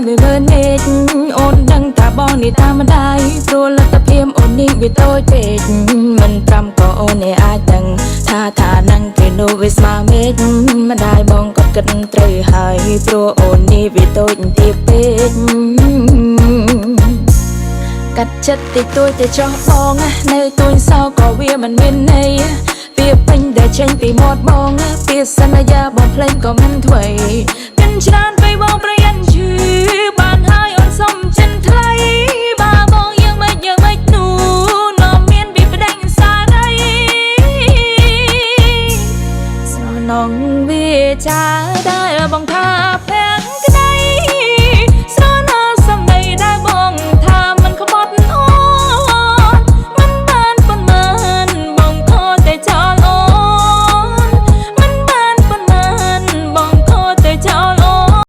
10000មេឃអូនដឹងថាបងនេះតាមម្ដាយព្រោះលទ្ធភាពអូននេះវាតូចពេកមិនប្រាំក៏អូននេះអាចដឹងថាថានឹងគេនោះវាស្មើមេឃម្ដាយបងក៏គិតត្រូវហើយព្រោះអូននេះវាតូចទាបពេក កាត់ចិត្តតិចតួចទៅចោះបងណានៅទួញសោក៏វាមិនមានន័យពាក្យពេញដែលចេញពីមាត់បងពាក្យសន្យាបងភ្លេងក៏មិនធ្វើកិនច្រើន។